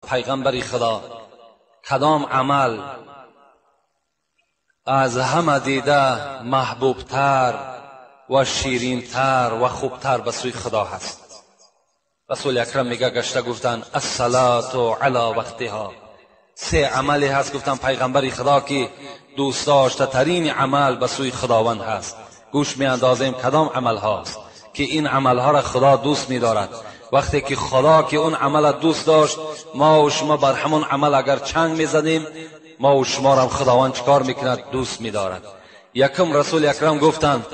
پیغمبر خدا کدام عمل از همه دیده محبوبتر و شیرینتر و خوبتر به سوی خدا هست؟ رسول اکرم میگه گشته گفتن الصلاة علی وقتها. سه عملی هست گفتن پیغمبر خدا که دوست داشته ترین عمل به سوی خداوند هست. گوش می اندازیم کدام عمل هاست که این عمل ها را خدا دوست می دارد. وقتی که خدا که اون عمل دوست داشت، ما و شما بر همون عمل اگر چنگ می زدیم، ما و شما را خداوند چکار میکند؟ دوست می دارد. یکم رسول اکرم گفتند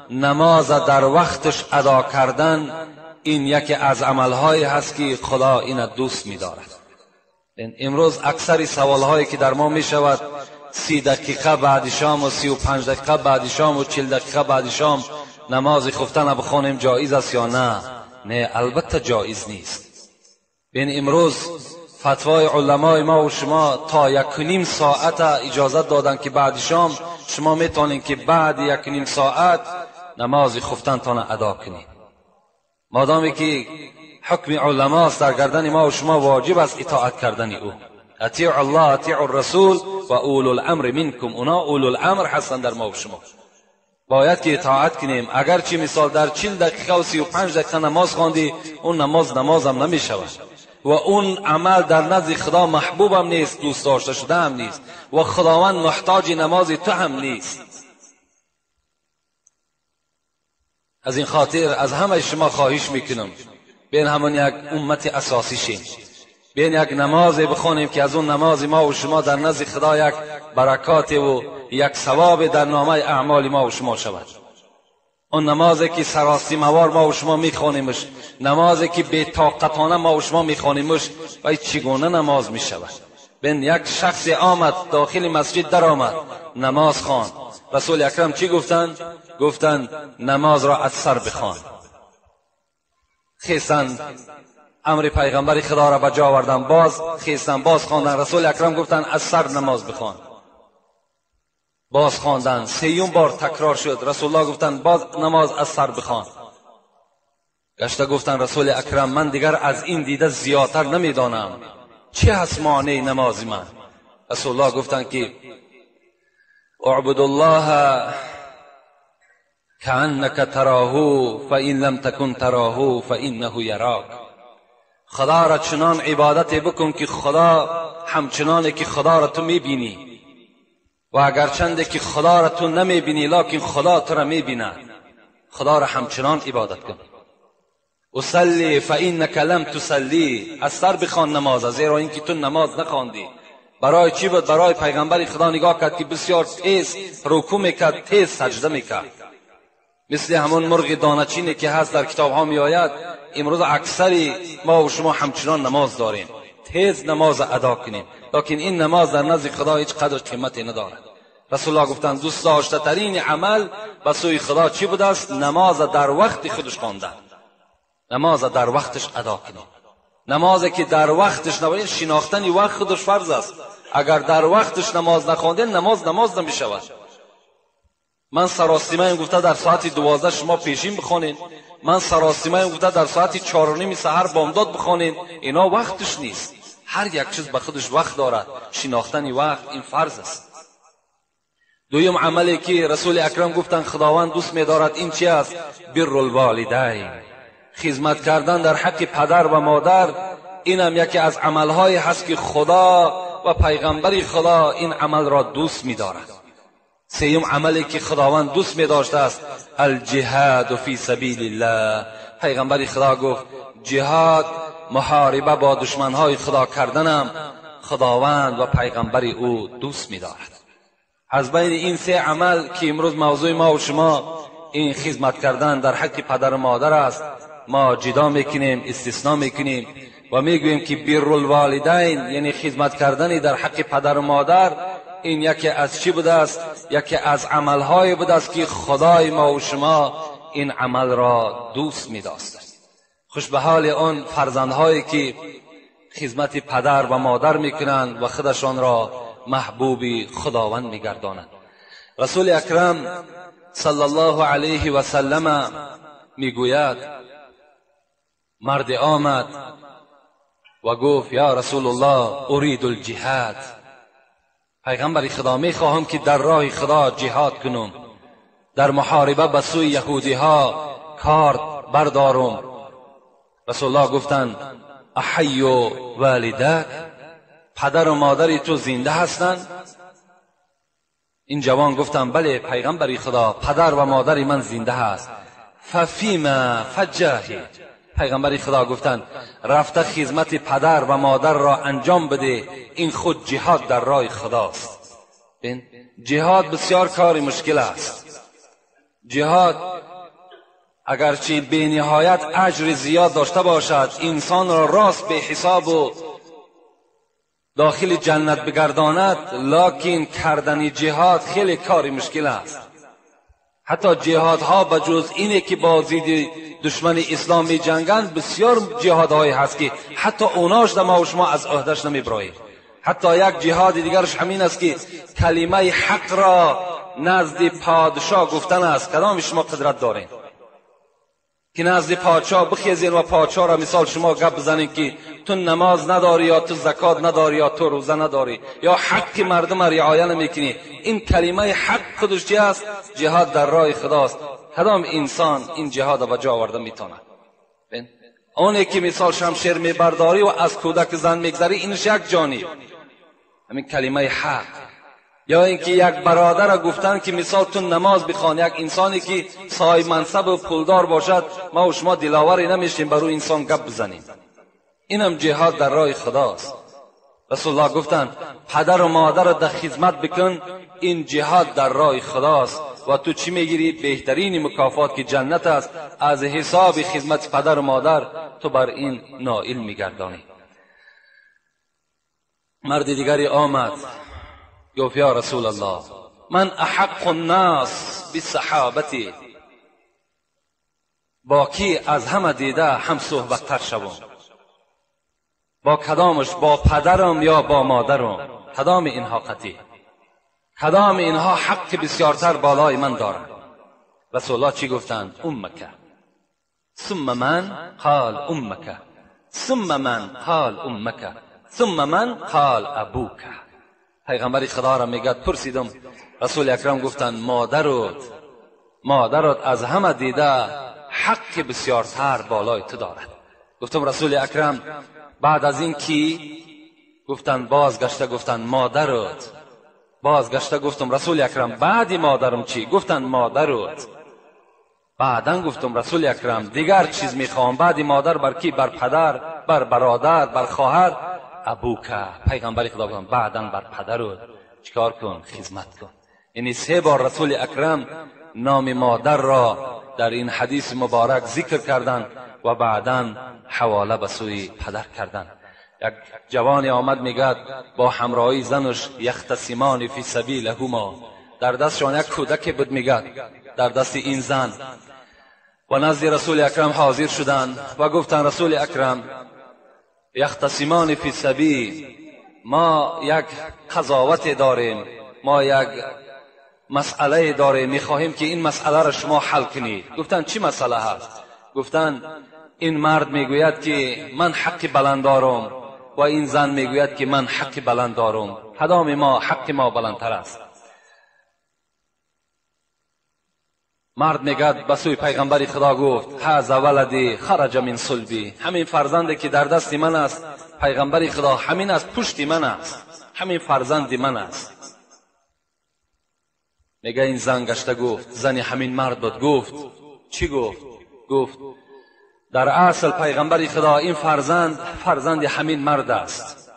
نماز در وقتش ادا کردن این یکی از عملهایی هست که خدا این دوست می دارد. امروز اکثر سوالهایی که در ما می شود 30 دقیقه بعد شام و 35 دقیقه بعد شام و 40 دقیقه بعد شام نماز خفتن بخوانیم جایز است یا نه؟ نه، البته جایز نیست. بین امروز فتوای علمای ما و شما تا 1.5 ساعت اجازت دادن که بعد شام شما میتونین که بعد 1.5 ساعت نماز خفتن تان ادا کنید. مادامی که حکم علماست در گردن ما و شما واجب است اطاعت کردن او. اطیع الله، اطیع الرسول و اولو الامر منکم. اونا اولو الامر هستند در ما و شما، باید که اطاعت کنیم. اگرچه مثال در 40 دقیقه و 35 دقیقه نماز خواندی، اون نماز نمازم نمی شود و اون عمل در نزد خدا محبوبم نیست، دوست داشته شده هم نیست و خداوند محتاج نماز تو هم نیست. از این خاطر از همه شما خواهش میکنم بین همون یک امت اساسی شیم، بین یک نماز بخوانیم که از اون نماز ما و شما در نزد خدا یک برکات و یک ثواب در نامه اعمال ما و شما شود. اون نمازی که سراسیموار ما و شما میخوانیمش، نمازی که بی طاقتانه ما و شما میخوانیمش، و چگونه نماز میشود؟ بین یک شخص آمد داخل مسجد در آمد نماز خواند. رسول اکرم چی گفتند؟ گفتند نماز را از سر بخوان. خیستند امر پیغمبر خدا را به جا آوردن، باز خیستن باز خواندن. رسول اکرم گفتند از سر نماز بخوان. باز خواندن، سیوم بار تکرار شد. رسول الله گفتند باز نماز از سر بخوان. گشته گفتند رسول اکرم من دیگر از این دیده زیادتر نمیدانم چه هست معنی نماز من. رسول الله گفتند که اعبد الله كأنك تراه فإن لم تكن تراه فإنه يراك. خدا را چنان عبادت بکن که خدا همچنانه که خدا را تو میبینی، و اگرچنده که خدا را تو نمیبینی لکن خدا تو را میبیند، خدا را همچنان عبادت کن. اصلی فإنك لم تصلی، از سر بخوان نماز، زیرا اینکه تو نماز نخواندی. برای چی بود؟ برای پیغمبر خدا نگاه کرد که بسیار تیز رکوع میکرد، تیز سجده میکرد، مثل همون مرغ دانه‌چینی که هست در کتاب ها میآید. امروز اکثری ما و شما همچنان نماز داریم، تیز نماز ادا کنیم، لکن این نماز در نزد خدا هیچ قدر قیمتی ندارد. رسول الله گفتند دوست داشته ترین عمل به سوی خدا چی بوده است؟ نماز در وقت خودش خواندن، نماز در وقتش ادا کنیم. نمازی که در وقتش نباید، شناختن وقت خودش فرض است. اگر در وقتش نماز نخواندین، نماز نماز نمیشود. من سراسیمه گفته در ساعت 12 شما پیشین بخوانین، من سراسیمه گفته در ساعت 4:30 سحر بامداد بخوانین، اینا وقتش نیست. هر یک چیز به خودش وقت دارد، شناختن وقت این فرض است. دویم عملی که رسول اکرم گفتند خداوند دوست می‌دارد این چی است؟ بر الوالدین، خدمت کردن در حق پدر و مادر. اینم یکی از عملهای هست که خدا و پیغمبر خدا این عمل را دوست می‌دارد. سیوم عملی که خداوند دوست می داشته است الجهاد فی سبیل الله. پیغمبر خدا گفت جهاد، محاربه با دشمنهای خدا کردنم خداوند و پیغمبر او دوست می دارد. از بین این سه عمل که امروز موضوع ما و شما این خدمت کردن در حق پدر و مادر است، ما جدا میکنیم، استثناء میکنیم و میگوییم که بر الوالدین یعنی خدمت کردن در حق پدر و مادر، این یکی از چی بوده است؟ یکی از عملهای بوده است که خدای ما و شما این عمل را دوست می داشت. خوش به حال آن فرزندهایی که خدمت پدر و مادر میکنند و خودشان را محبوب خداوند میگردانند. رسول اکرم صلی الله علیه و سلم میگوید مرد آمد و گفت یا رسول الله ارید الجهاد، پیغمبر خدا میخواهم که در راه خدا جهاد کنم، در محاربه به سوی یهودی ها کارد بردارم. رسول الله گفتند احی والدک، پدر و مادر تو زنده هستند؟ این جوان گفتند بله پیغمبر خدا، پدر و مادر من زنده هست. ففیما فجاهد، پیغمبر خدا گفتند رفته خدمت پدر و مادر را انجام بده، این خود جهاد در راه خداست. جهاد بسیار کار مشکل است. جهاد اگرچه به نهایت اجر زیاد داشته باشد، انسان را راست به حساب و داخل جنت بگرداند، لکن کردن جهاد خیلی کار مشکل است. حتی جهادها به جز اینه که با ضد دشمن اسلام می جنگند، بسیار جهادهایی هست که حتی اوناش در ما و شما از عهدهش نمیبراییم. حتی یک جهاد دیگرش همین است که کلمه حق را نزد پادشاه گفتن است. کدام شما قدرت دارین که نزد پادشاه بخیزین و پادشاه را مثال شما گپ بزنین که تو نماز نداری یا تو زکات نداری یا تو روزه نداری یا حق مردم را رعایت نمیکنی؟ این کلمه حق خودش چی است؟ جهاد در راه خداست. کدام انسان این جهاد را به جا آورده میتواند؟ اونی که مثال شمشیر میبرداری و از کودک زن میگذری، اینش یک جانب همین کلمه حق. یا اینکه یک برادر را گفتن که مثال تو نماز بخوان، یک انسانی که صاحب منصب و پولدار باشد، ما و شما دلاوری نمیشیم بر او انسان گپ بزنیم. اینم جهاد در راه خداست. رسول الله گفتند پدر و مادر را در خدمت بکن، این جهاد در راه خداست و تو چی میگیری؟ بهترین مکافات که جنت است. از حساب خدمت پدر و مادر تو بر این نائل میگردانی. مرد دیگری آمد گفت یا رسول الله من احق الناس بصحابتی، با کی از همه دیده هم صحبت تر شوم؟ با کدامش؟ با پدرم یا با مادرم؟ کدام اینها قطعی؟ کدام اینها حق بسیارتر بالای من دارند؟ رسول الله چی گفتند؟ امک ثم من قال امک ثم من قال امک ثم من قال ابوک. پیغمبر خدا را میگد پرسیدم، رسول اکرم گفتند مادرت، مادرت از همه دیده حق بسیارتر بالای تو دارد. گفتم رسول اکرم بعد از این کی؟ گفتند بازگشته گفتند مادرت. بازگشته گفتم رسول اکرم بعد مادرم چی؟ گفتند مادرت. بعدا گفتم رسول اکرم دیگر چیز میخوام بعد مادر بر کی؟ بر پدر، بر برادر، بر خواهر؟ ابوک. پیغمبر خدا گفتند بعدا بر پدرت چیکار کن؟ خدمت کن. یعنی 3 بار رسول اکرم نام مادر را در این حدیث مبارک ذکر کردند و بعدا حواله به سوی پدر کردند. یک جوانی آمد میگد با همراهی زنش یختصمان فی سبیلهما، در دستشان یک کودک بود میگد در دست این زن، و نزد رسول اکرم حاضر شدند و گفتند رسول اکرم یختصمان فی سبیل، ما یک قضاوت داریم، ما یک مسئله داریم، میخواهیم که این مسئله را شما حل کنید. گفتند چی مسئله هست؟ گفتند این مرد میگوید که من حق بلند دارم و این زن میگوید که من حق بلند دارم، کدام ما حق ما بلندتر است؟ مرد میگد به سوی پیغمبر خدا گفت هذا ولدی خرج من صلبی، همین فرزندی که در دست من است پیغمبر خدا، همین از پشت من است، همین فرزند من است. میگه این زن گشته گفت، زن همین مرد بود، گفت چی گفت؟ گفت در اصل پیغمبر خدا این فرزند فرزند همین مرد است،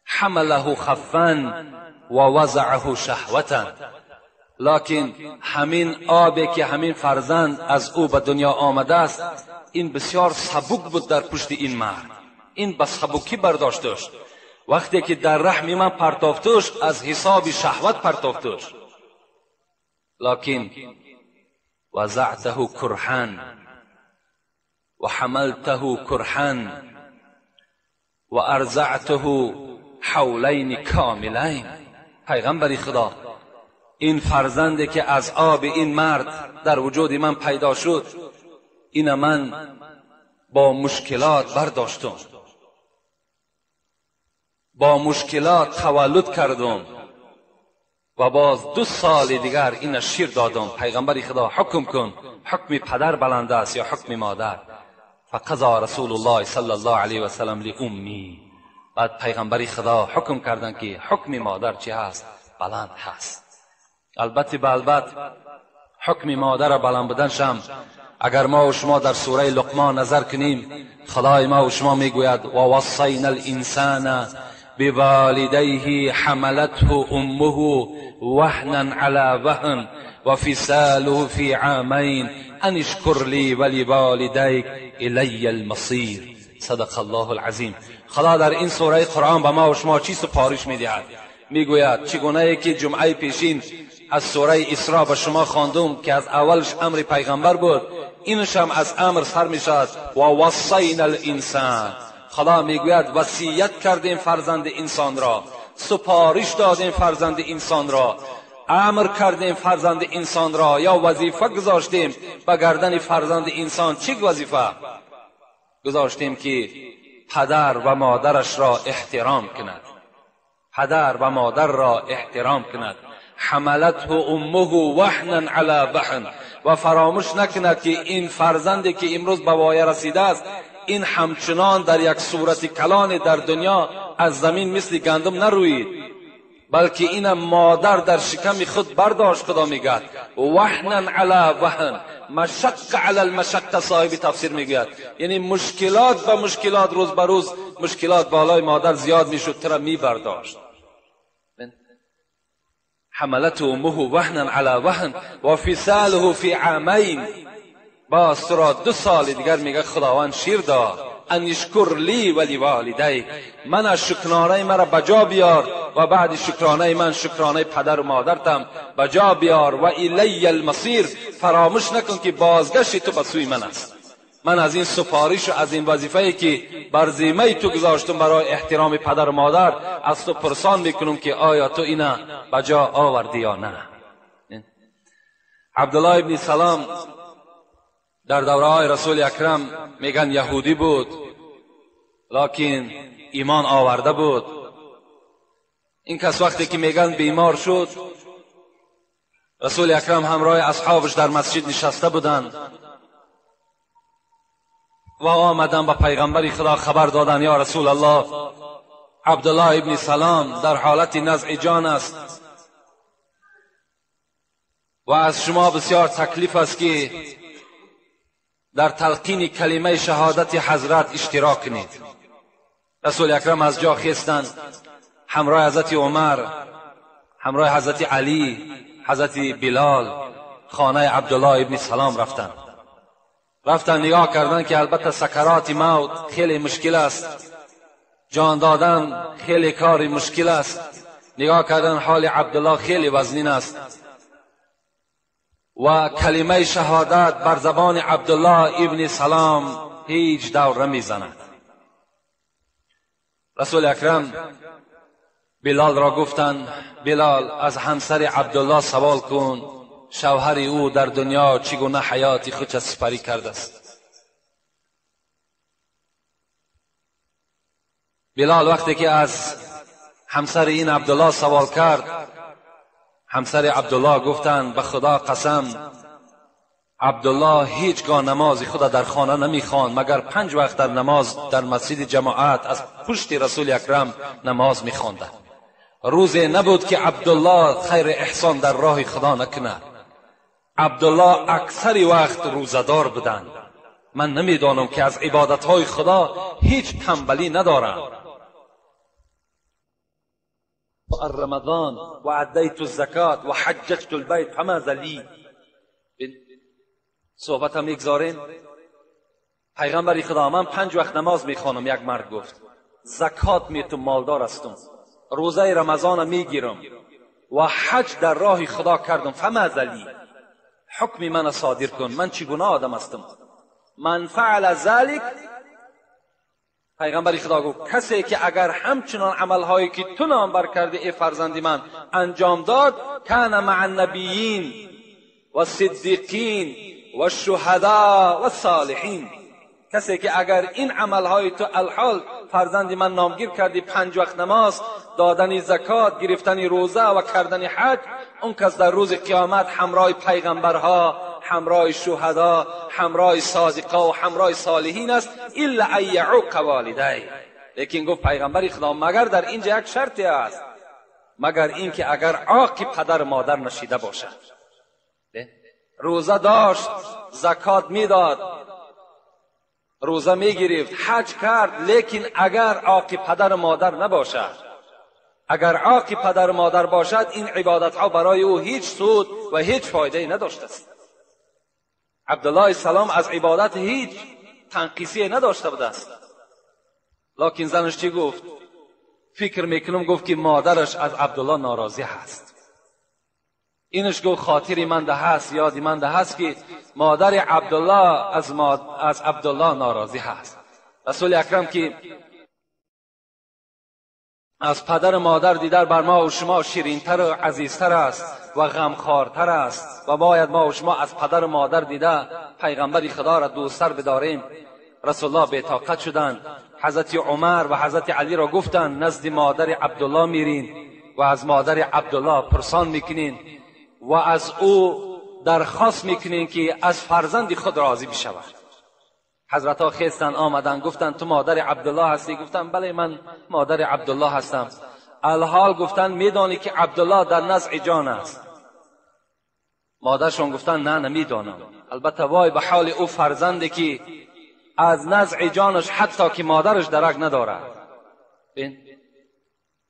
حمله خفا و وضعه شهوتا، لکن همین آبی که همین فرزند از او به دنیا آمده است این بسیار سبک بود در پشت این مرد، این به سبکی برداشتش، وقتی که در رحم من پرتافتش از حساب شهوت پرتافتش، لکن وضعته کرها و حملته کرها و ارضعته حولین کاملین. پیغمبر خدا این فرزندی که از آب این مرد در وجود من پیدا شد، این من با مشکلات برداشتم، با مشکلات تولد کردم و باز 2 سال دیگر این شیر دادم. پیغمبر خدا حکم کن، حکم پدر بلند است یا حکم مادر؟ فقضا رسول الله صلی الله علیه و سلم لأمی. بعد پیغمبر خدا حکم کردند که حکم مادر چی هست؟ بلند هست. البته به حکم مادر بلند بودنشم اگر ما و شما در سوره لقمان نظر کنیم، خدای ما و شما میگوید و وصینا الانسان بوالدیه حملته امه وهنا علی وهن و فصاله فی عامین ان اشکر لی ولوالدیک الی المصیر. صدق الله العظیم. خدا در این سوره قرآن به ما و شما چی سپارش میدهد؟ میگوید چگونه که جمعه پیشین از سوره اسراء به شما خواندم که از اولش امر پیغمبر بود، اینش هم از امر سر میشد. و وصینا الانسان، خدا میگوید وصیت کردیم فرزند انسان را، سپارش دادیم فرزند انسان را، امر کردیم فرزند انسان را، یا وظیفه گذاشتیم به گردن فرزند انسان. چه وظیفه گذاشتیم؟ که پدر و مادرش را احترام کند، پدر و مادر را احترام کند. حملته امه وهنا علی وهن، و فراموش نکند که این فرزندی که امروز به وایه رسیده است، این همچنان در یک صورت کلان در دنیا از زمین مثل گندم نروید، بلکه این مادر در شکم خود برداشت. خدا میگوید وهنا علی وهن، مشق علی المشق. صاحب تفسیر میگوید یعنی مشکلات به مشکلات، روز به روز مشکلات بالای مادر زیاد میشد، ترا میبرداشت. حملته امه وهنا علی وهن و فصاله فی عامین، باز تو را 2 سال دیگر میگه خداوند شیر داد. ان اشکر لی ولی والدیک، من از شکرانه مرا بجا بیار و بعد شکرانه من شکرانه پدر و مادرتم بجا بیار. و الی المصیر، فراموش نکن که بازگشت تو به سوی من است. من از این سفارش و از این وظیفه‌ای که بر ذمه تو گذاشتم برای احترام پدر و مادر، از تو پرسان میکنم که آیا تو اینا بجا آوردی یا نه. عبدالله ابن سلام در دوره‌های رسول اکرم میگن یهودی بود، لکن ایمان آورده بود. این کس وقتی که میگن بیمار شد، رسول اکرم همراه اصحابش در مسجد نشسته بودند و آمدن به پیغمبر خدا خبر دادن یا رسول الله، عبدالله ابن سلام در حالت نزع جان است و از شما بسیار تکلیف است که در تلقین کلمه شهادت حضرت اشتراک کنید. رسول اکرم از جا خیستند، همراه حضرت عمر، همراه حضرت علی، حضرت بلال خانه عبدالله ابن سلام رفتند. رفتن نگاه کردن که البته سکرات موت خیلی مشکل است، جان دادن خیلی کار مشکل است. نگاه کردن حال عبدالله خیلی وزنین است و کلمه شهادت بر زبان عبدالله ابن سلام هیچ دور نمیزند. رسول اکرم بلال را گفتند بلال از همسر عبدالله سوال کن شوهر او در دنیا چگونه حیات خود سپری کرده است. بلال وقتی که از همسر این عبدالله سوال کرد، همسر عبدالله گفتند به خدا قسم عبدالله هیچگاه نماز خود در خانه نمیخواند مگر 5 وقت در نماز در مسجد جماعت از پشت رسول اکرم نماز میخواند. روزی نبود که عبدالله خیر احسان در راه خدا نکند. عبدالله اکثر وقت روزه‌دار بودند. من نمیدانم که از عبادتهای خدا هیچ تنبلی ندارند. رمضان و ادیت الزکات و حججت البیت فماذا لی. صحبت هم میگذاریم. پیغمبر خدا من 5 وقت نماز میخوانم. یک مرد گفت زکات میتم، مالدار هستم، روزه رمضان میگیرم و حج در راه خدا کردم، فماذا لی، حکم من صادر کن، من چگونه آدم هستم؟ من فعل ذلک، پیغمبر خدا گفت کسی که اگر همچنان عملهایی که تو نام بر کرده ای فرزند من انجام داد، کان مع النبیین و الصدیقین و الشهداء و الصالحین. کسی که اگر این عملهای تو الحال فرزند من نامگیر کردی، 5 وقت نماز، دادن زکات، گرفتن روزه و کردن حج، اون کس در روز قیامت همراه پیغمبرها، همراه شهدا، همراه صادقا و همراه صالحین است. الا ان یعوق والدی. لیکن گفت پیغمبر خدا مگر در اینجا یک شرطی است، مگر اینکه اگر عاق پدر مادر نشیده باشد. روزه داشت، زکات میداد، روزه میگرفت، حج کرد، لیکن اگر عاق پدر مادر نباشد، اگر عاق پدر مادر باشد، این عبادت ها برای او هیچ سود و هیچ فایده نداشته است. عبدالله السلام از عبادت هیچ تنقیصی نداشته بوده است. لکن زنش چی گفت؟ فکر میکنم گفت که مادرش از عبدالله ناراضی هست. اینش گفت خاطری من ده هست، یادی من ده هست که مادر عبدالله از عبدالله ناراضی هست. رسول اکرم که از پدر مادر دیدار بر ما و شما شیرینتر و عزیزتر است و غمخوارتر است و باید ما و شما از پدر مادر دیده پیغمبر خدا را دوستتر بداریم. رسول الله بی‌طاقت شدند. حضرت عمر و حضرت علی را گفتند نزد مادر عبدالله میرین و از مادر عبدالله پرسان میکنین و از او درخواست میکنین که از فرزند خود راضی بشود. حضرت ها خیستن آمدن، گفتن تو مادر عبدالله هستی؟ گفتن بله من مادر عبدالله هستم. الحال گفتن میدانی که عبدالله در نزع جان است؟ مادرشون گفتن نه نمیدانم. البته وای به حال او فرزندی که از نزع جانش حتی که مادرش درک ندارد.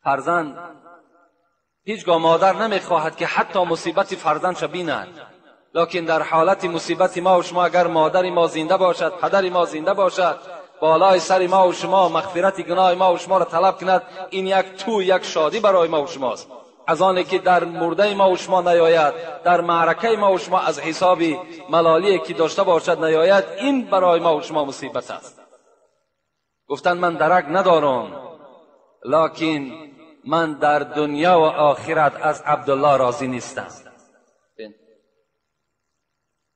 فرزند هیچگاه مادر نمیخواهد که حتی مصیبت فرزندش بیند، لکن در حالت مصیبت ما و شما اگر مادر ما زنده باشد، پدر ما زنده باشد، بالای سر ما و شما مغفرت گناه ما و شما را طلب کند، این یک تو یک شادی برای ما و شماست. از آنی که در مرده ما و شما نیاید، در معرکه ما و شما از حساب ملالی که داشته باشد نیاید، این برای ما و شما مصیبت است. گفتن من درک ندارم، لکن من در دنیا و آخرت از عبدالله راضی نیستم.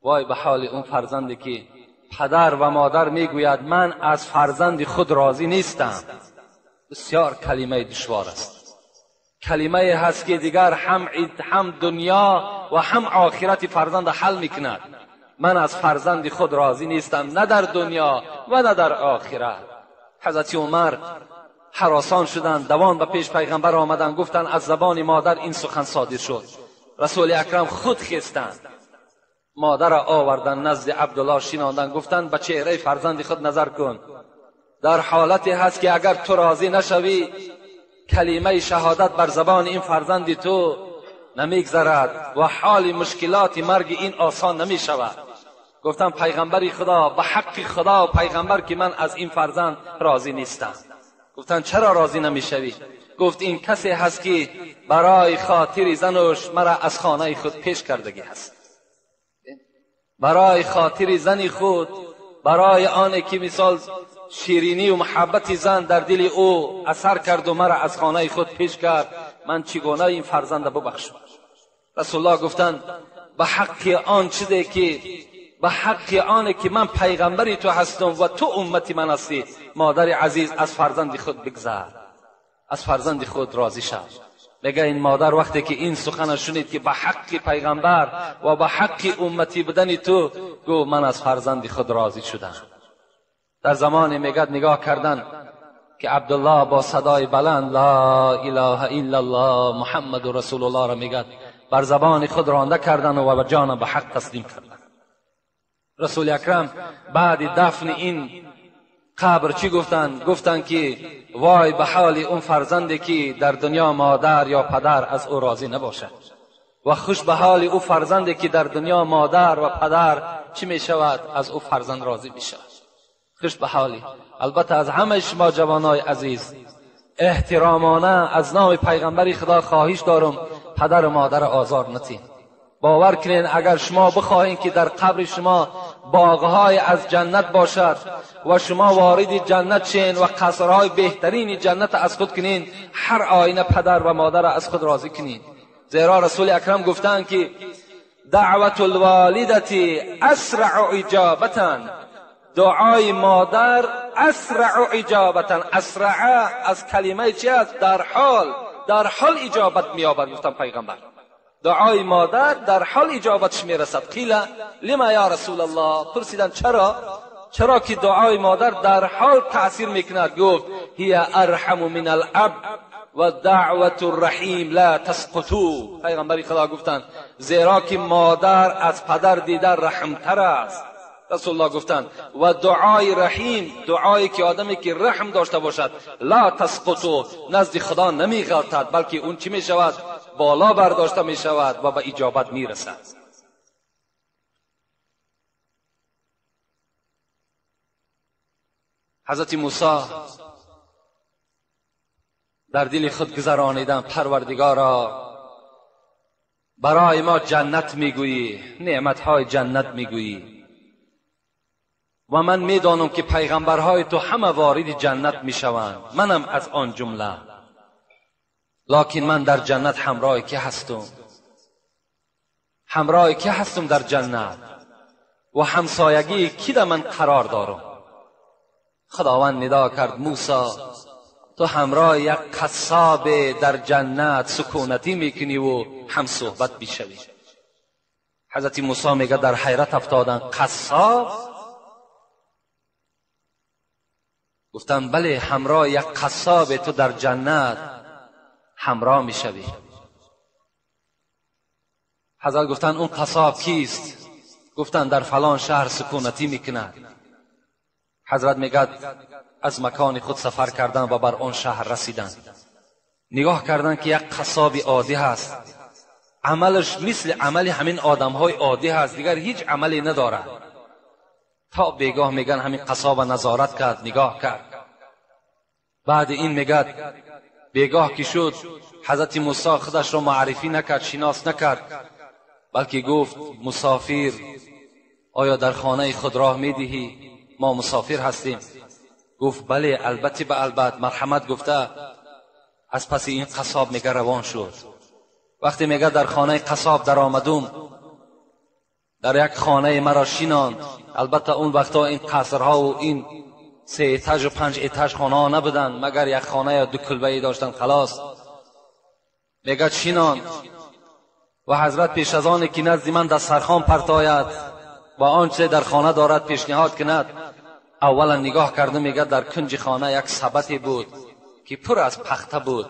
وای به حال اون فرزندی که پدر و مادر میگوید من از فرزند خود راضی نیستم. بسیار کلمه دشوار است، کلمه هست که دیگر هم دنیا و هم آخرت فرزند حل میکند. من از فرزند خود راضی نیستم، نه در دنیا و نه در آخرت. حضرت عمر هراسان شدند، دوان به پیش پیغمبر آمدند، گفتند از زبان مادر این سخن صادر شد. رسول اکرم خود خستند، مادر را آوردن نزد عبدالله شیناندن، گفتند به چهره فرزند خود نظر کن، در حالتی هست که اگر تو راضی نشوی کلمه شهادت بر زبان این فرزند تو نمیگذرد و حال مشکلات مرگ این آسان نمیشود. گفتم پیغمبر خدا، به حق خدا و پیغمبر که من از این فرزند راضی نیستم. گفتن چرا راضی نمیشوی؟ گفت این کسی هست که برای خاطر زنش مرا از خانه خود پیش کردگی هست، برای خاطر زن خود، برای آن که مثال شیرینی و محبت زن در دل او اثر کرد و مرا از خانه خود پیش کرد، من چگونه این فرزند ببخشم؟ رسول الله گفتند به حق آن چیزی که به حق آن که من پیغمبری تو هستم و تو امت من هستی، مادر عزیز از فرزند خود بگذر، از فرزند خود راضی شو. میگه این مادر وقتی که این سخن شنید که به حق پیغمبر و به حق امتی بودن تو، گو من از فرزند خود راضی شدم. در زمان میگد نگاه کردن که عبدالله با صدای بلند لا اله الا الله محمد رسول الله را میگد، بر زبان خود رانده کردن و به جان به حق تسلیم کردن. رسول اکرم بعد دفن این قبر چی گفتند؟ گفتند که وای به حال اون فرزندی که در دنیا مادر یا پدر از او راضی نباشد، و خوش به حال او فرزندی که در دنیا مادر و پدر چی می شود؟ از او فرزند راضی می شود. خوش به حالی. البته از همه شما جوانای عزیز احترامانه از نام پیغمبر خدا خواهش دارم پدر و مادر آزار نتین. باور کنین اگر شما بخواهین که در قبر شما باغهای از جنت باشد و شما وارد جنت شین و قصرهای بهترین جنت از خود کنین، هر آینه پدر و مادر از خود راضی کنین. زیرا رسول اکرم گفتند که دعوت الوالدة اسرع اجابتا، دعای مادر اسرع اجابتا. اسرع از کلمه چی است؟ در حال، در حال اجابت مییابد. گفتم پیغمبر دعای مادر در حال اجابتش میرسد. قیل لما یا رسول الله، پرسیدن چرا؟ چرا که دعای مادر در حال تاثیر میکند؟ گفت هی ارحم من الاب و دعوت الرحیم لا تسقطو. پیغمبر خدا گفتند زیرا که مادر از پدر دیده رحمتر است. رسول الله گفتند و دعای رحیم، دعایی که آدمی که رحم داشته باشد، لا تسقطو، نزد خدا نمیغلطد، بلکه اون چی میشود؟ بالا برداشته میشود و به اجابت میرسد. حضرت موسی در دل خود گذرانیدن پروردگارا برای ما جنت میگویی، نعمتهای جنت میگویی و من میدانم که پیغمبرهای تو همه وارد جنت میشوند، منم از آن جمله، لکن من در جنت همراه که هستم؟ همراه که هستم در جنت و همسایگی کی در من قرار دارم؟ خداوند ندا کرد موسی تو همراه یک قصاب در جنت سکونتی میکنی و هم صحبت میشوی. حضرت موسی میگه در حیرت افتادن، قصاب؟ گفتن بله، همراه یک قصاب تو در جنت همراه میشوی. حضرت گفتن اون قصاب کیست؟ گفتن در فلان شهر سکونتی میکند. حضرت میگه از مکان خود سفر کردن و بر آن شهر رسیدن. نگاه کردن که یک قصاب عادی هست، عملش مثل عمل همین آدمهای عادی هست، دیگر هیچ عملی ندارد. تا بیگاه میگن همین قصاب نظارت کرد، نگاه کرد. بعد این میگد بیگاه که شد حضرت موسی خودش را معرفی نکرد، شناس نکرد، بلکه گفت مسافر آیا در خانه خود راه میدهی؟ ما مسافر هستیم. گفت بله، البته به البته، مرحمت گفته. از پس این قصاب میگه روان شد. وقتی میگه در خانه قصاب در آمدم، در یک خانه مرا شیناند. البته اون وقتا این قصرها و این 3 اتاج و 5 اتاج خانه ها نبودن، مگر یک خانه یا 2 کلبه داشتن خلاص. میگه شیناند و حضرت پیش از آن که نزد من دسترخوان پرتاید و آنچه در خانه دارد پیشنهاد کند، اولا نگاه کرده میگه در کنج خانه یک سبتی بود که پر از پخته بود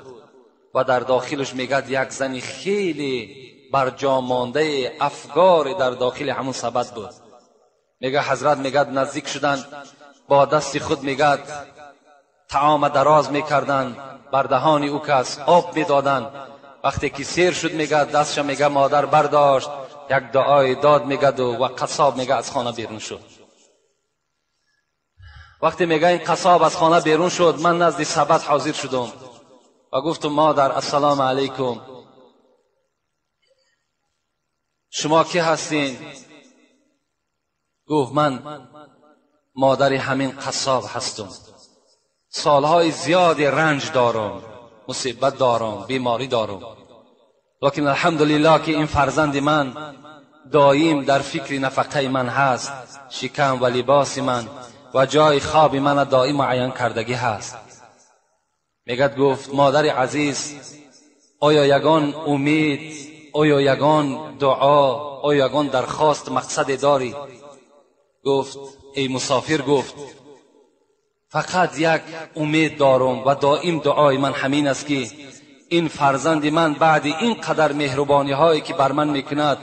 و در داخلش میگه یک زنی خیلی برجا مانده افگار در داخل همون سبد بود. میگه حضرت میگه نزدیک شدن، با دست خود میگه طعام دراز میکردن بر دهان او کس، آب میدادن. وقتی که سیر شد میگه دستش میگه مادر برداشت، یک دعای داد میگه و قصاب میگه از خانه بیرون شد. وقتی میگه این قصاب از خانه بیرون شد، من نزد سبد حاضر شدم و گفتم مادر السلام علیکم، شما کی هستین؟ گفت من مادر همین قصاب هستم، سالهای زیاد رنج دارم، مصیبت دارم، بیماری دارم، لیکن الحمدلله که این فرزند من دایم در فکر نفقه من هست، شکم و لباس من و جای خواب من دائم معین کردگی هست. میگد گفت مادر عزیز آیا یگان امید، آیا یگان دعا، آیا یگان درخواست مقصد داری؟ گفت ای مسافر، گفت فقط یک امید دارم و دائم دعای من همین است که این فرزند من بعد این قدر مهربانی هایی که بر من میکند،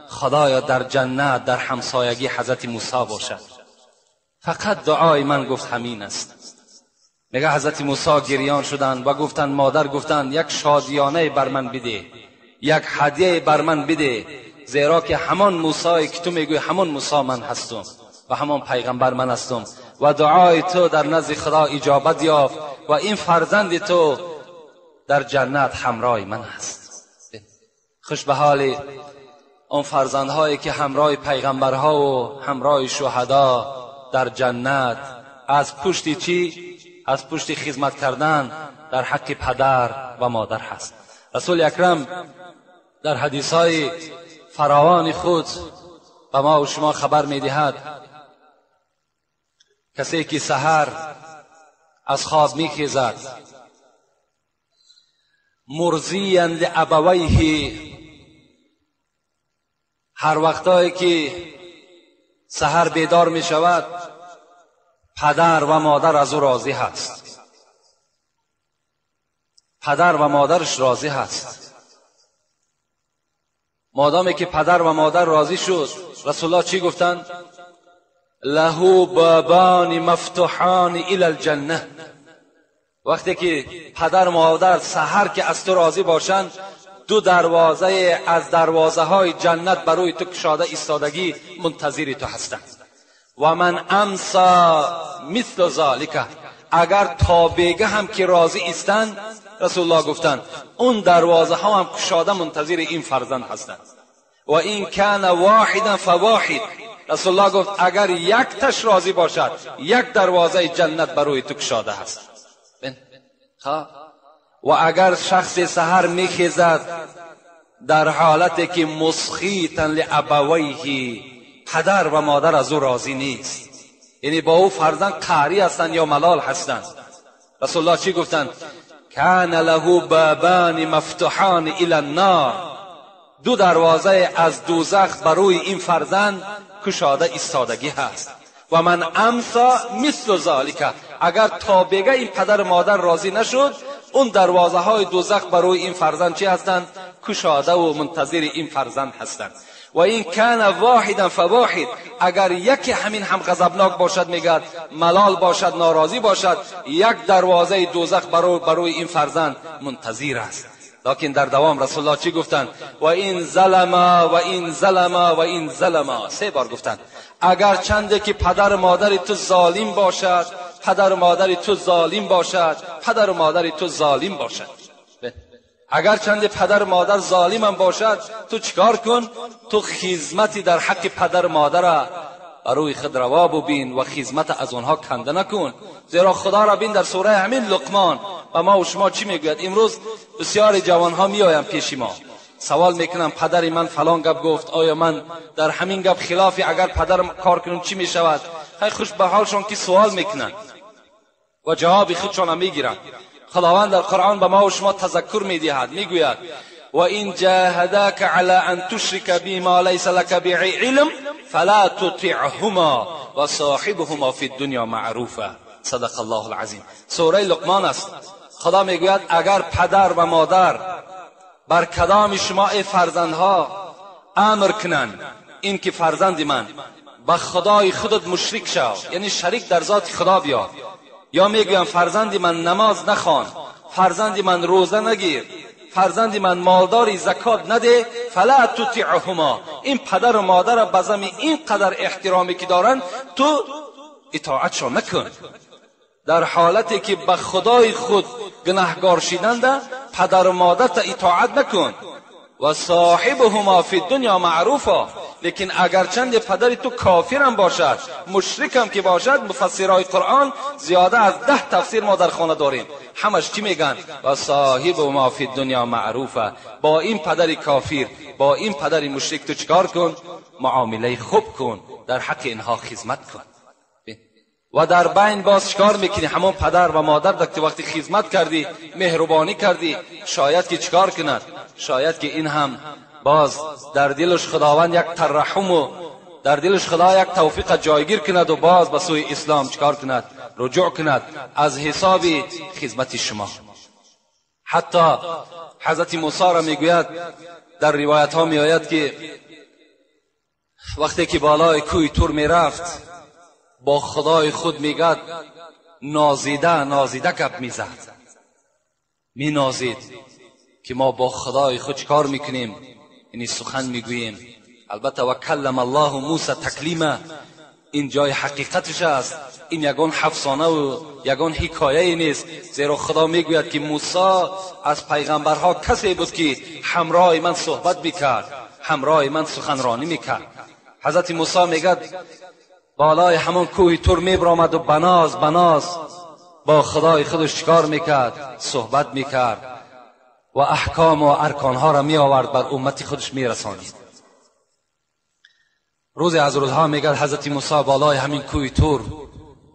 خدایا در جنت در همسایگی حضرت موسی باشد. فقط دعای من گفت همین است. میگه حضرت موسی گریان شدند و گفتند مادر، گفتند یک شادیانه بر من بده، یک هدیه بر من بده، زیرا که همان موسی که تو میگوی همان موسی من هستم و همان پیغمبر من هستم و دعای تو در نزد خدا اجابت یافت و این فرزند تو در جنت همراه من است. خوش به حال آن فرزندهایی که همراه پیغمبرها و همراه شهدا در جنت از پشت چی؟ از پشت خدمت کردن در حق پدر و مادر هست. رسول اکرم در حدیث‌های فراوان خود به ما و شما خبر می‌دهد. کسی که سحر از خواب میخیزد، مرضیا لابویه، هر وقتایی که سحر بیدار می شود پدر و مادر از او راضی هست، پدر و مادرش راضی هست. مادامی که پدر و مادر راضی شد، رسول الله چی گفتند؟ له بابان مفتوحان الی الجنه. وقتی که پدر و مادر سحر که از تو راضی باشند، دو دروازه از دروازه های جنت بروی تو کشاده ایستادگی منتظر تو هستند. و من امسا مثل ذالک، اگر تا بیگه هم که راضی ایستند، رسول الله گفتند اون دروازه ها هم کشاده منتظر این فرزند هستند. و این کان واحدا فواحد، رسول الله گفت اگر یک تش راضی باشد، یک دروازه جنت بروی تو کشاده هست. و اگر شخص سحر میخیزد در حالتی که مسخیتا لابویه، پدر و مادر از او راضی نیست، یعنی با او فرزند قهری هستند یا ملال هستند، رسول الله چی گفتند؟ کان له بابان مفتوحان الی النار، دو دروازه از دوزخ بروی این فرزند کشاده ایستادگی هست. و من امسا مثل ذالک، اگر تا بگه این پدر مادر راضی نشد، اون دروازه های دوزخ بروی این فرزند چی هستند؟ کشاده و منتظر این فرزند هستند. و این کان واحدا فواحد، اگر یکی همین هم غضبناک باشد، میگد ملال باشد، ناراضی باشد، یک دروازه دوزخ بروی این فرزند منتظر است. لکن در دوام رسول الله چی گفتند؟ و این ظلما و این ظلما و این ظلما، سه بار گفتند. اگر چنده که پدر مادر تو ظالم باشد، پدر مادر تو ظالم باشد، پدر مادر تو ظالم باشد، اگر چند پدر مادر ظالم هم باشد، تو چیکار کن؟ تو خدمتی در حق پدر مادر بروی خود روا ببین و خدمت از آنها کنده نکن. زیرا خدا را بین در سوره همین لقمان و ما و شما چی میگوید؟ امروز بسیاری جوانها میآیند پیش ما، سوال میکنم پدر من فلان گپ گفت، آیا من در همین گپ خلافی اگر پدرم کار کنم چی میشود؟ خیلی خوش به حالشان که سوال میکنن و جواب خودشان میگیرند. خداوند در قرآن به ما و شما تذکر میدهد، میگوید و این جاهداک علی ان تشرک بی ما لیس لک به علم فلا تطعهما و صاحبهما فی الدنیا معروفا. صدق الله العظیم. سوره لقمان است. خدا میگوید اگر پدر و مادر بر کدام شما ای فرزندها امر کنند این که فرزند من به خدای خودت مشرک شو، یعنی شریک در ذات خدا بیار، یا میگویم فرزند من نماز نخوان، فرزند من روزه نگیر، فرزند من مالداری زکات نده، فلا تطیعهما، این پدر و مادر به زمین اینقدر احترامی که دارن تو اطاعتشان نکن. در حالتی که به خدای خود گناهگار شدند پدر و مادر تا اطاعت نکن. و صاحبهما فی الدنیا معروفا، لیکن اگر چند پدر تو کافرم باشد، مشرکم که باشد، مفسرای قرآن زیاده از 10 تفسیر ما در خانه داریم، همش چی میگن؟ و صاحبهما فی الدنیا معروفا، با این پدر کافر، با این پدر مشرک تو چیکار کن؟ معامله خوب کن، در حق اینها خدمت کن. و در بین باز چیکار میکنی؟ همون پدر و مادر که وقتی خدمت کردی، مهربانی کردی، شاید که چیکار کند؟ شاید که این هم باز در دلش خداوند یک ترحم و در دلش خدا یک توفیق جایگیر کند و باز به سوی اسلام چیکار کند؟ رجوع کند از حساب خدمت شما. حتی حضرت موسی را میگوید، در روایت ها میآید که وقتی که بالای کوی تور میرفت با خدای خود میگد نازیده نازیده گپ میزد، مینازید که ما با خدای خود چیکار میکنیم؟ یعنی سخن میگوییم. البته و کلم الله موسی تکلیما، این جای حقیقتش است، این یگان افسانه و یگان حکایه نیست، زیرا خدا میگوید که موسی از پیغمبرها کسی بود که همراه من صحبت میکرد، همراه من سخنرانی میکرد. حضرت موسی میگد بالای همون کوه تور میبرآمد و بناز بناز با خدای خودش چیکار میکرد؟ صحبت میکرد و احکام و ارکانها را میآورد بر امت خودش میرسانید. روزی از روزها میگد حضرت موسی بالای همین کوه تور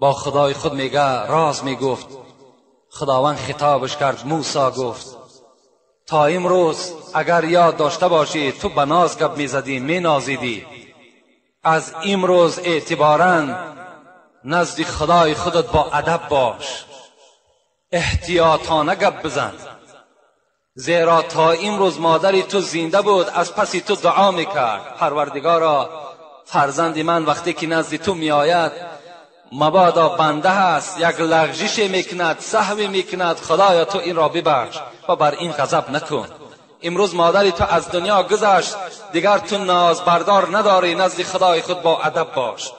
با خدای خود میگه راز میگفت. خداوند خطابش کرد، موسی گفت تا امروز اگر یاد داشته باشی تو به ناز گپ میزدی، مینازیدی، از امروز اعتبارا نزد خدای خودت با ادب باش، احتیاطانه گپ بزن، زیرا تا امروز مادری تو زنده بود، از پسی تو دعا میکرد، پروردگارا فرزند من وقتی که نزد تو میآید مبادا بنده هست، یک لغزش میکند، سهوی میکند، خدایا تو این را ببخش و بر این غضب نکن. امروز مادری تو از دنیا گذشت، دیگر تو ناز بردار نداری، نزد خدای خود با ادب باش،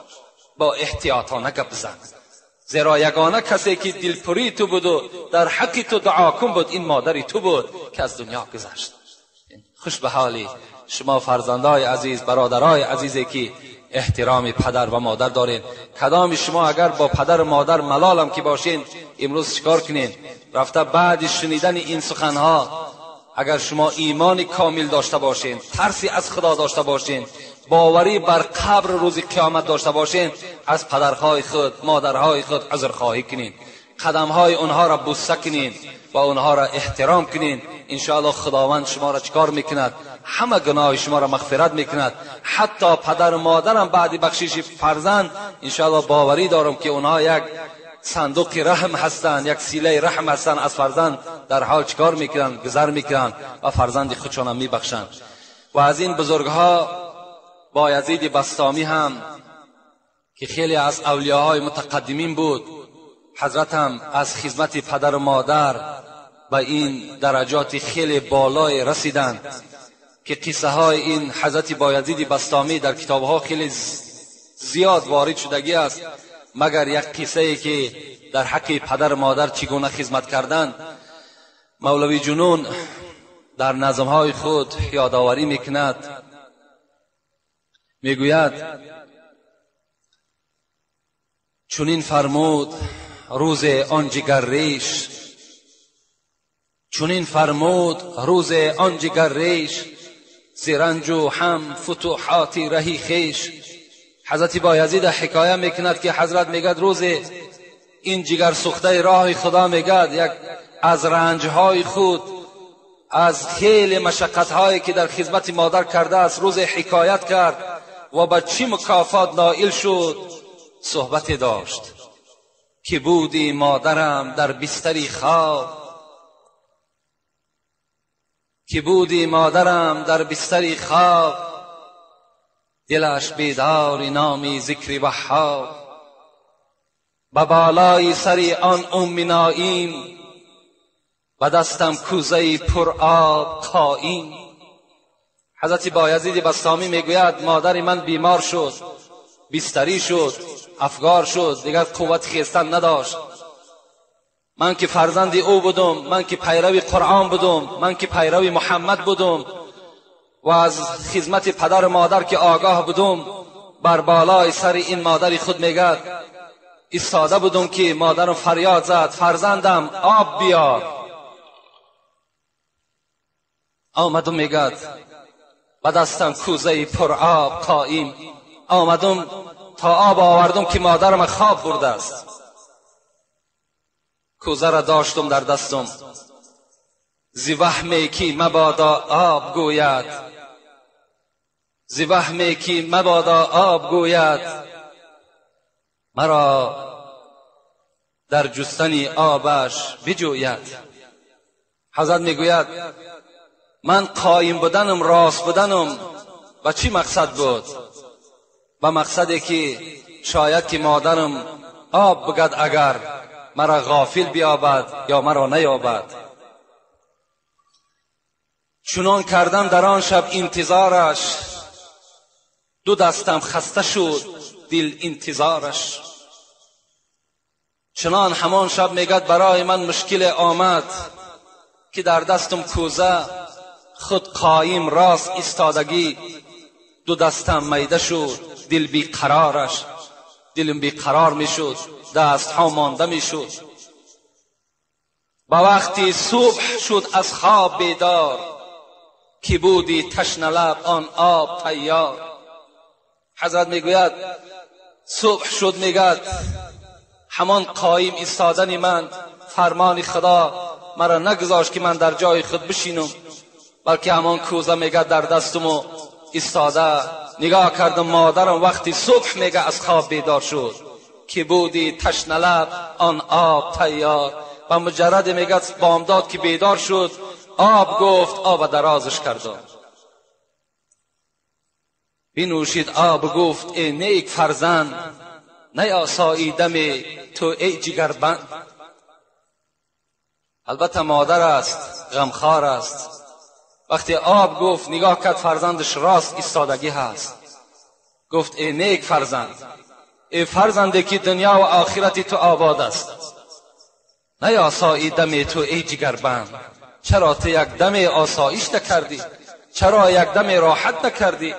با احتیاطانه گپ بزن، زیرا یگانه کسی که دلپری تو بود و در حق تو دعا کن بود این مادری تو بود که از دنیا گذشت. خوش به حالی شما فرزندای عزیز، برادرای عزیزی که احترام پدر و مادر دارین. کدام شما اگر با پدر و مادر ملالم که باشین، امروز چیکار کنین؟ رفته بعد شنیدن این سخنها اگر شما ایمان کامل داشته باشین، ترسی از خدا داشته باشین، باوری بر قبر روز قیامت داشته باشین، از پدرهای خود، مادرهای خود عذرخواهی کنین، قدمهای اونها را بوسه کنین و اونها را احترام کنین. انشاءالله خداوند شما را چکار میکند؟ همه گناه شما را مغفرت میکند. حتی پدر و مادرم بعد بخشش فرزند انشاءالله باوری دارم که اونها یک صندوق رحم هستند، یک سیله رحم هستند، از فرزند در حال چکار میکنند؟ گذر میکنند و فرزند خودشان میبخشند. و از این بزرگها با یزید بسطامی هم که خیلی از اولیاهای متقدمین بود، حضرت هم از خدمت پدر و مادر به این درجات خیلی بالای رسیدند که قصه های این حضرت بایزید بسطامی در کتابها خیلی زیاد وارد شدگی است، مگر یک قصه ای که در حق پدر و مادر چگونه خدمت کردند مولوی جنون در نظمهای خود یادآوری میکند. میگوید چنین فرمود روز آن جگر ریش، چنین فرمود روز آن جگر ریش، ز رنج و هم فتوحات رهی خویش. حضرت بایزید حکایه میکند که حضرت میگد روز این جگر سوخته راه خدا، میگد یک از رنجهای خود، از خیلی مشقتهایی که در خدمت مادر کرده است روز حکایت کرد و به چی مکافات نائل شد صحبت داشت که بودی مادرم در بستری خواب، که بودی مادرم در بستری خواب، دلش بیدار نامی ذکر وهاب، به بالای سر آن ام نایم، به دستم کوزه پر آب قایم. حضرت بایزید بسطامی میگوید مادر من بیمار شد، بستری شد، افگار شد، دیگر قوت خیستن نداشت. من که فرزند او بودم، من که پیرو قرآن بودم، من که پیرو محمد بودم و از خدمت پدر و مادر که آگاه بودم، بر بالای سر این مادر خود میگد ایستاده بودم که مادرم فریاد زد فرزندم آب بیار. آمدم میگد به دستم کوزه پر آب قایم، آمدم تا آب آوردم که مادرم خواب برده است. کوزه را داشتم در دستم، ز وهمی که مبادا آب گوید، ز وهمی که مبادا آب گوید، مرا در جستن آبش بجوید. حضرت میگوید من قایم بودنم، راست بودنم و چی مقصد بود؟ به مقصدی که شاید که مادرم آب بگد اگر مرا غافل بیابد یا مرا نیابد. چنان کردم در آن شب انتظارش، دو دستم خسته شد دل انتظارش. چنان همان شب میگد برای من مشکل آمد که در دستم کوزه، خود قایم راست ایستادگی، دو دستم میده شد دل بی قرارش، دلم بی قرار میشد، دست ها مانده میشد. با وقتی صبح شد از خواب بیدار، که بودی تشنه لب آن آب تیار. حضرت میگوید صبح شد، میگد همان قایم ایستادن من، فرمان خدا مرا نگذاشت که من در جای خود بشینم، بلکه همان کوزه میگه در دستم و ایستاده نگاه کردم. مادرم وقتی صبح میگه از خواب بیدار شد که بودی تشنه لب آن آب تیار، و مجرد میگه بامداد که بیدار شد آب گفت، آب درازش کردم. بنوشید آب گفت ای نیک فرزند، نیاساییدم تو ای جگربند. البته مادر است، غمخوار است. وقتی آب گفت نگاه کرد فرزندش راست ایستادگی هست. گفت ای نیک فرزند، ای فرزنده که دنیا و آخرت تو آباد است، نیاساییدم تو ای جگربند. چرا تو یک دم آسایش نکردی؟ چرا یک دم راحت نکردی؟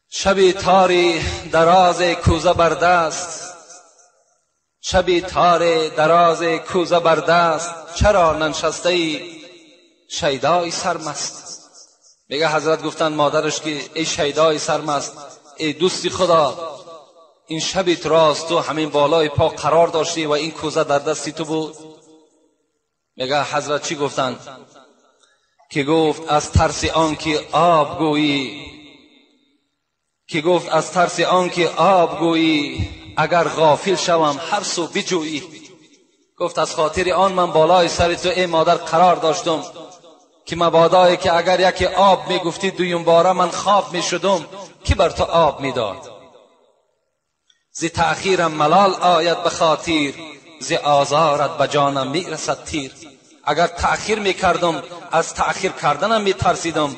شبی تاری دراز کوزه بر دست، شبی تار دراز کوزه بر دست، چرا ننشسته ای شیدای سرمست؟ میگه حضرت گفتن مادرش که ای شیدای سرمست، ای دوستی خدا، این شبی راست تو همین بالای پا قرار داشتی و این کوزه در دستی تو بود. میگه حضرت چی گفتن؟ که گفت از ترس آن که آب گویی، که گفت از ترس آن که آب گویی، اگر غافل شوم هر سو بجویی. گفت از خاطر آن من بالای سر تو ای مادر قرار داشتم که مبادایی که اگر یکی آب میگفتی دویم باره من خواب میشدم که بر تو آب میداد. ز تأخیرم ملال آید به خاطر، ز آزارت به جانم میرسد تیر. اگر تأخیر میکردم از تأخیر کردنم میترسیدم،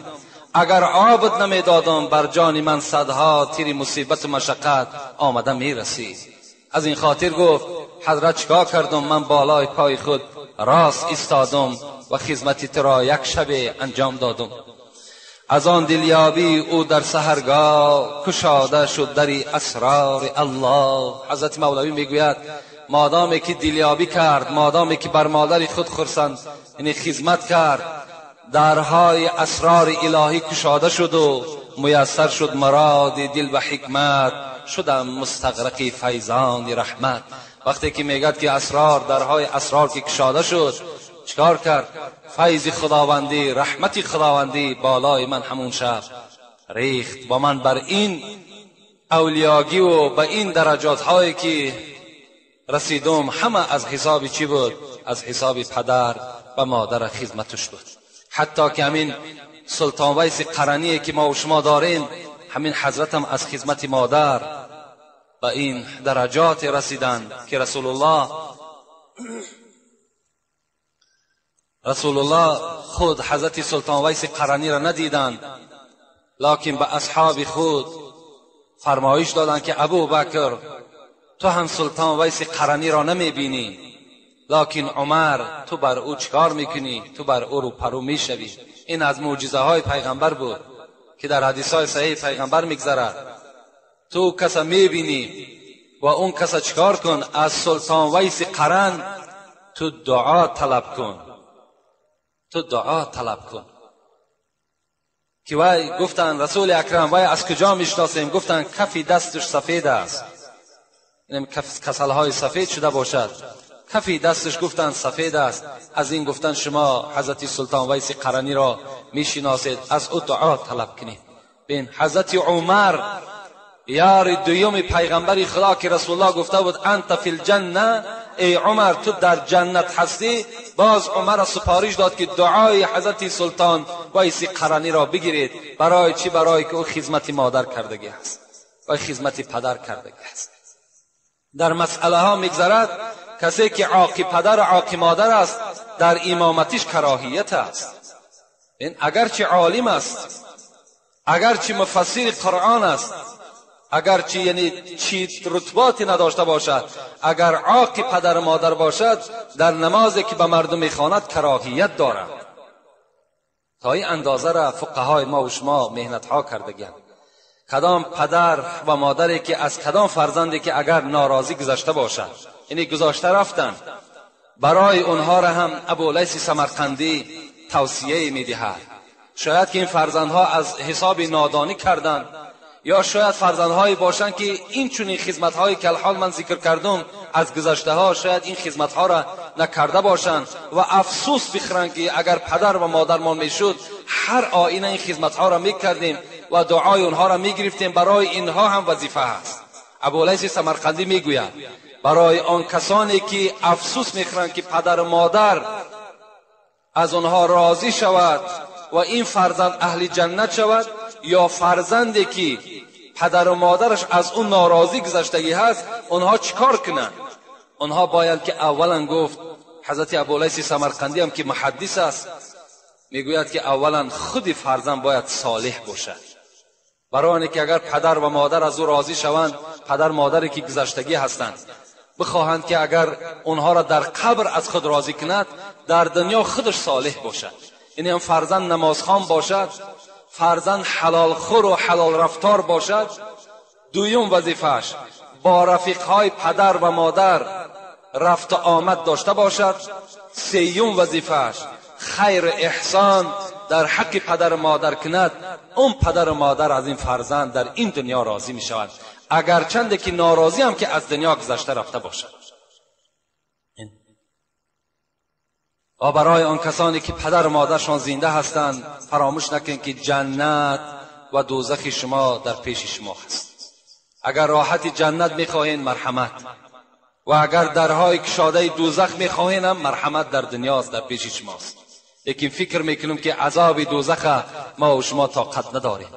اگر آبت نمیدادم بر جان من صدها تیر مصیبت و مشقت آمده میرسید. از این خاطر گفت حضرت چیکار کردم؟ من بالای پای خود راست ایستادم و خدمت تو را یک شب انجام دادم. از آن دلیابی او در سحرگاه، کشاده شد دری اسرار الله. حضرت مولوی میگوید مادامی که دلیابی کرد، مادامی که بر مادر خود خرسند یعنی خدمت کرد، درهای اسرار الهی کشاده شد و میسر شد مراد دل و حکمت، شدم مستغرق فیضان رحمت. وقتی که میگد که اسرار، درهای اسرار که کشاده شد، چکار کرد؟ فیض خداوندی، رحمت خداوندی بالای من همون شب ریخت. با من بر این اولیاگی و به این درجات هایی که رسیدم همه از حساب چی بود؟ از حساب پدر و مادر خدمتش بود. حتی که همین سلطان ویس قرنی که ما و شما داریم، همین حضرتم از خدمت مادر به این درجات رسیدن که رسول الله خود حضرت سلطان ویس قرنی را ندیدند، لکن به اصحاب خود فرمایش دادند که ابو بکر تو هم سلطان ویس قرنی را نمیبینی، لکن عمر تو بر او چکار میکنی؟ تو بر او رو پرو میشوی. این از معجزه های پیغمبر بود که در حدیث های صحیح پیغمبر میگذرد. تو کسا میبینی و اون کسا چکار کن؟ از سلطان ویس قرن تو دعا طلب کن، تو دعا طلب کن. که وی گفتن رسول اکرم وی از کجا میشناسیم؟ گفتن کفی دستش سفید است، یعنی کسلهای سفید شده باشد، کفی دستش گفتن سفید است. از این گفتن شما حضرت سلطان ویس قرنی را میشناسید، از او دعا طلب کنید. بین حضرت عمر یار دویم پیغمبر خدا که رسول الله گفته بود انت فی الجنه، ای عمر تو در جنت هستی، باز عمر سپارش داد که دعای حضرت سلطان ویس قرنی را بگیرید. برای چی؟ برای که او خدمت مادر کردگی است و خدمت پدر کردگی است. در مسئله ها میگذرد کسی که عاقی پدر و عاقی مادر است در امامتش کراهیت است. این اگرچه عالم است، اگرچه مفسر قرآن است، اگرچه یعنی چی رتباتی نداشته باشد، اگر عاقی پدر و مادر باشد در نمازی که به مردم میخواند کراهیت دارد. تا این اندازه را فقهای ما و شما مهنت ها کردگیند. کدام پدر و مادری که از کدام فرزندی که اگر ناراضی گذشته باشد، یعنی گذاشته رفتن، برای اونها را هم ابولیث سمرقندی توصیه میدهد. شاید که این فرزندها از حساب نادانی کردند یا شاید فرزندهایی باشند که این چنین خدمت‌هایی که الحال من ذکر کردم از گذشته‌ها، شاید این خدمت‌ها را نکرده باشند و افسوس بخورند که اگر پدر و مادرمان میشد هر آینه این خدمت‌ها را میکردیم و دعای اونها را میگرفتیم. برای اینها هم وظیفه هست. ابولیث سمرقندی میگوید برای آن کسانی که افسوس میخورند که پدر و مادر از آنها راضی شود و این فرزند اهل جنت شود، یا فرزندی که پدر و مادرش از اون ناراضی گذشتگی هست، اونها چیکار کنند؟ اونها باید که اولا گفت حضرت ابولیث سمرقندی هم که محدث است میگوید که اولا خود فرزند باید صالح باشد، برای اینکه اگر پدر و مادر از او راضی شوند، پدر مادری که گذشتگی هستند بخواهند که اگر اونها را در قبر از خود راضی کند، در دنیا خودش صالح باشد. یعنی هم فرزند نمازخوان باشد، فرزند حلال خور و حلال رفتار باشد. دویم وظیفه‌اش با رفیقهای پدر و مادر رفت و آمد داشته باشد. سیوم وظیفه‌اش خیر احسان در حق پدر و مادر کند. اون پدر و مادر از این فرزند در این دنیا راضی می شود، اگرچند که ناراضی هم که از دنیا گذشته رفته باشد. و برای آن کسانی که پدر و مادرشان زنده هستند، فراموش نکنید که جنت و دوزخ شما در پیش شما هست. اگر راحت جنت میخواهین مرحمت، و اگر درهای کشاده دوزخ میخواهین هم مرحمت در دنیاست، در پیش شماست. لیکن فکر میکنم که عذاب دوزخ ما و شما طاقت نداریم.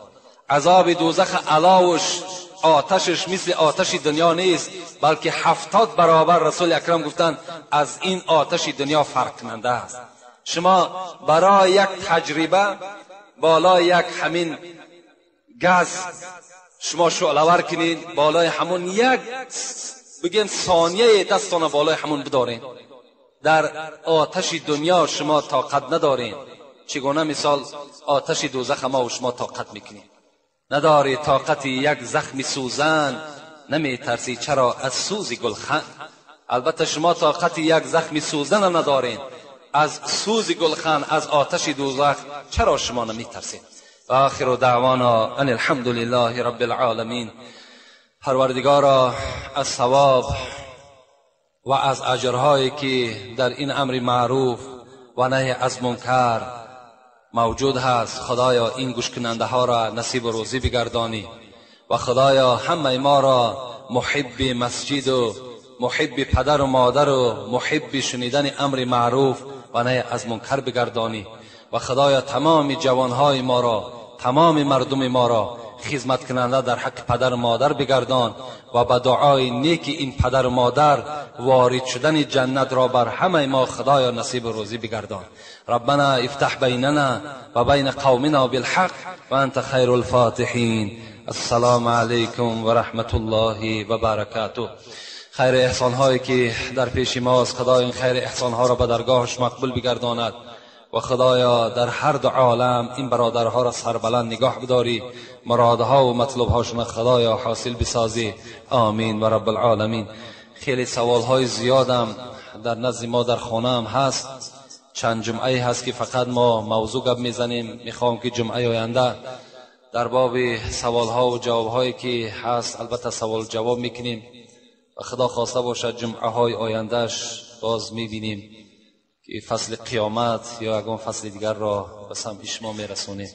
عذاب دوزخ علاوش آتشش مثل آتش دنیا نیست، بلکه 70 برابر رسول اکرم گفتند از این آتش دنیا فرق کننده است. شما برای یک تجربه بالای یک همین گاز شما شعله‌ور کنین، بالای همون یک بگیم ثانیه دستان بالای همون بدارین، در آتش دنیا شما طاقت ندارین. چگونه مثال آتش دوزخ ما و شما طاقت میکنیم؟ نداری طاقت یک زخم سوزن، نمی ترسی چرا از سوز گلخن. البته شما طاقت یک زخم سوزن هم ندارین، از سوز گلخن، از آتش دوزخ چرا شما نمی ترسین؟ و آخر دعوانا ان الحمد لله رب العالمین. پروردگارا از ثواب و از اجرهایی که در این امر معروف و نهی از منکر موجود هست، خدایا این گوش کننده ها را نصیب و روزی بگردانی و خدایا همه ما را محب مسجد و محب پدر و مادر و محب شنیدن امر معروف و نهی از منکر بگردانی و خدایا تمام جوانهای ما را، تمام مردم ما را خدمت کننده در حق پدر و مادر بگردان و به دعای نیک این پدر و مادر وارد شدن جنت را بر همه ما خدایا نصیب روزی بگردان. ربنا افتح بیننا و بین قومنا بالحق و انت خیر الفاتحین. السلام علیکم و رحمت الله و برکاته. خیر احسان هایی که در پیش ماست، خدای این خیر احسان ها را به درگاهش مقبول بگرداند و خدایا در هر دو عالم این برادرها را سربلند نگاه بداری، مرادها و مطلوبهاشون خدایا حاصل بسازی. آمین و رب العالمین. خیلی سوالهای زیادم در نزد ما در خانه هم هست. چند جمعه هست که فقط ما موضوع گپ میزنیم. میخوام که جمعه آینده در باب سوالها و جوابهایی که هست البته سوال جواب میکنیم و خدا خواسته باشد جمعه های آیندهش باز میبینیم که فصل قیامت یا اگه فصل دیگر را به سمع شما میرسونیم.